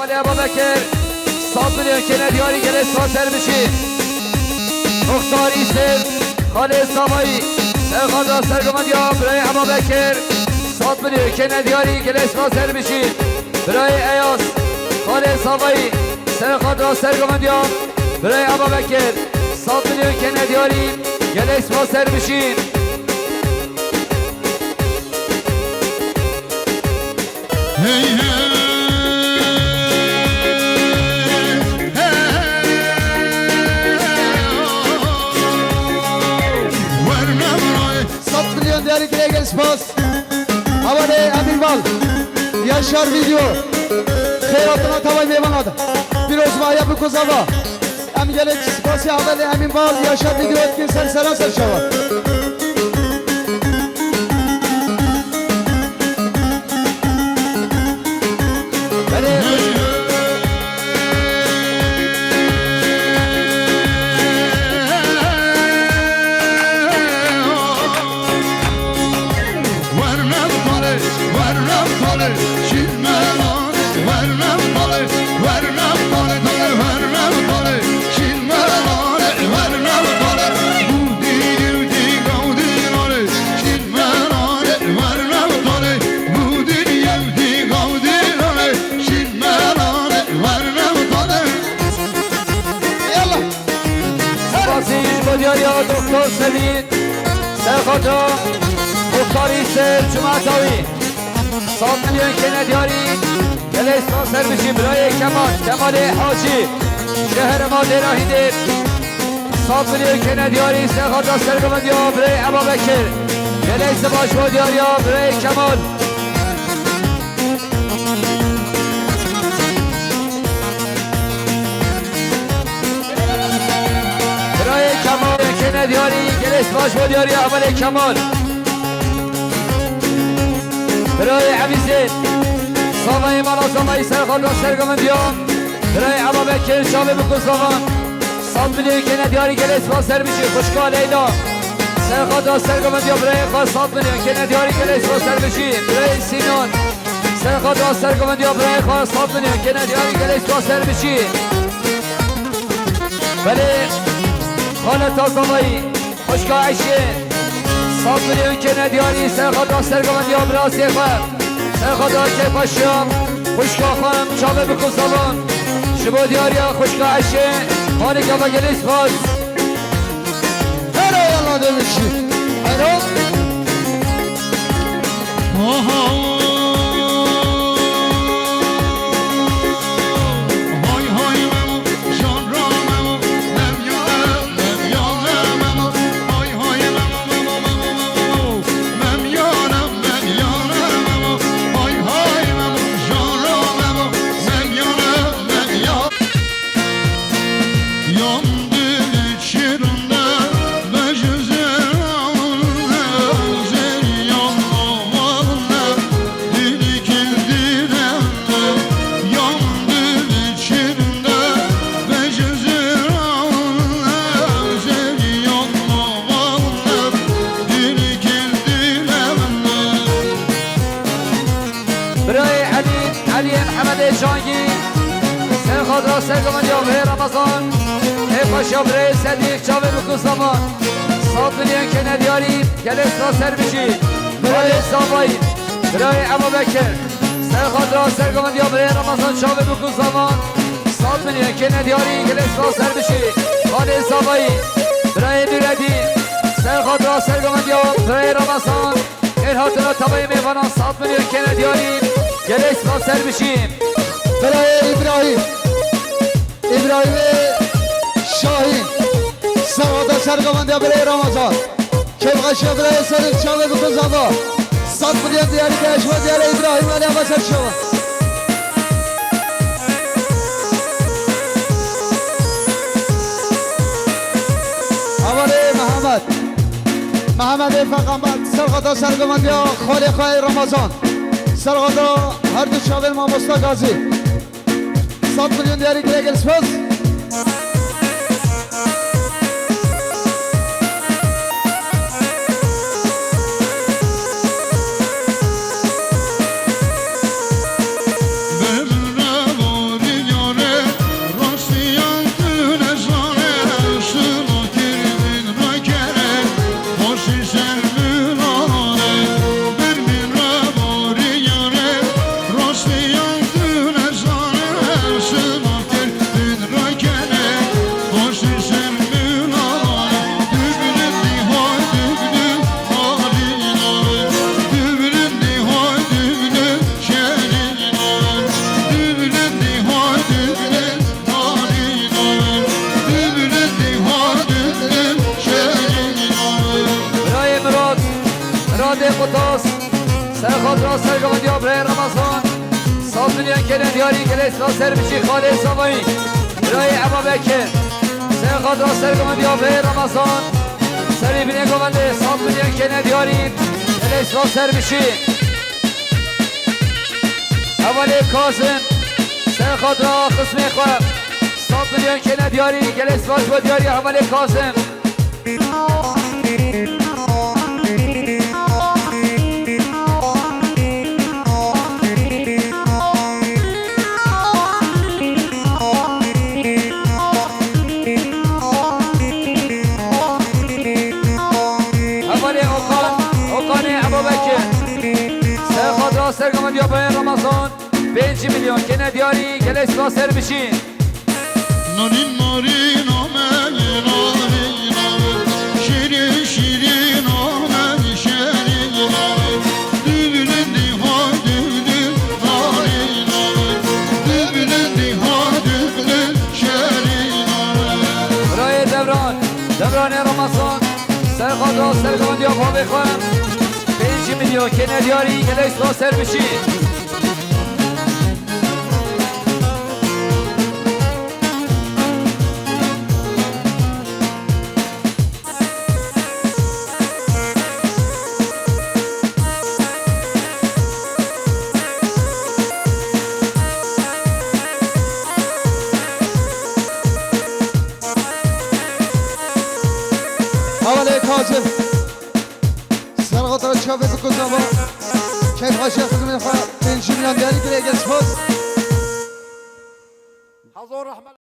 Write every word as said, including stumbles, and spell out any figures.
Xalê Eba Bekir, sed milyon kene diyarî, gelê spas ser bişî. Muxtar Îsir, Xalê Savayî, serxada sergovendiya birayê Eba Bekir, sed milyon kene diyarî, gelê spas ser bişî. Birayê Eyas, Xalê Savayî, serxada sergovendiya birayê Eba Bekir, sed milyon kene diyarî, gelê spas ser bişî. Hey, hey, hey, oh. Werne bray. Sed milyon diyarî, gelek gelek spas. Hevalê Emîn Bal, Yaşar Video, xêr hatina tavayê mêvana de. Pîrozbahiya bi ku zava. Em gelek spasî hevalê Emîn Bal, Yaşar Video dikin ser seran ser şewa. Belê, hoş. Yallah. Spasî ji bo diyariya Doktor Sedî, serxada Muxtarî Ser Cumatawî. Sed milyon kene diyarî, gelê spas ser bişî birayê Kemal, Kemalê Hacî, ji herêma Dêra Hîndê. Sed milyon kene diyarî, serxada sergovendiya birayê Eba Bekir. Gelê spas ji bo diyariya birayê Kemal. Birayê Kemal kene diyarî, gelê spas bo diyariya hevalê Kemal. Birayê Emîzê, Savayê mala Savayî serxada sergovendiya birayê Eba Bekir çavê bikû zavan. Sed milyon kene diyarî, gelê spas ser bişî, xwişka Leyla. Serxada sergovendiya birayê xwe sed milyon kene diyarî, gelê spas ser bişî. Birayê Sînan. Serxada sergovendiya birayê xwe sed milyon kene diyarî, gelê spas ser bişî. Belê, xaleta Zavayî, xwişka Eşê. Sed milyon kene diyarî, serxada sergovendiya birasê xwe. Serxada kêpaşiya xwişka xwe em çavê bikû zavan. Ji bo diyariya xwişka Eşê, xalê gava gelê spas. Hero yala demişi. Hero. Oho. Hay hay Memo, janra Memo, Mem ya, Mem ya, Memo. Hay hay Memo, Memo, Memo, Memo. Mem ya, Mem ya, Memo. Hay hay Memo, janra Memo, Mem ya, Mem ya. Yandı içinde meczup, yandı, yandı, yandı içinde meczup, yandı, yandı. Birayê Elî, Eliyê Mihemedê Cangî, serxada sergovendiya birayê Ramazan, ê paşa birayê Sedîq çavê bikû zavan. Sed milyon kene diyarî, gelê spas ser bişî. Birayê Zavayî, birayê Eba Bekir, serxada sergovendiya birayê Ramazan çavê bikû zavan. Sed milyon kene diyarî, gelê spas ser bişî. Xalê Zavayî, birayê Nûredîn, serxada sergovendiya birayê Ramazan. Xêr hatina tavayê mêvanan sed milyon kene diyarî. Gelê spas ser bişî. Birayê Îbrahîm. Îbrahîmê Şahîn. Serxada sergovendiya birayê Ramazan. Kêfxweşiya birayê Sedîq çavê bikû zava. Sed milyon diyarî, gelê spas diyarê Îbrahîm Elî Aba ser şewa. Hevalê Mihemed. Mihemedê Feqemed, serxada sergovendiya xalê xwe yê Remezan. Serxada her du çavên mamosta Gazî. Sed milyon diyarî, gelek gelek spas. Xatira sergovendiya birayê Ramazan. Sed milyon kene diyarî, gelê spas ser biçî xalê Savayî. Birayê Eba Bekir. Ser xatira sergovendiya birayê Ramazan. Serî binê govendê sed milyon kene diyarî, gelê spas ser biçî. Hevalê Kazim. Ser xatira xismê xwe. Sed milyon kene diyarî, gelê spas bo diyarî hevalê Kazim. Hevalê Okan, Okanê Ebubekir. Ser xatira sergovendiya birayê Ramazan. Pêncî milyon kene diyarî, gelê spas ser biçî. Narîn, narîn, ame, narîn, ame. Şîrîn, şîrîn, ame, şîrîn, ame. Dibinin diha, dibinin, narîn, ame. Dibinin diha, dibinin, şîrîn, ame. Birayê Devran, Devranê Ramazan, ser xatira sergovendiya bavê xwe. Pêncî milyon kene diyarî, gelê spas ser biçî. Hevalê Kazim. Ser xatira çavê biko zava. Keyf aşağı xizmê xwe. Pêncî milyon diyarî kire, gelê spas. Hazor Rehmet.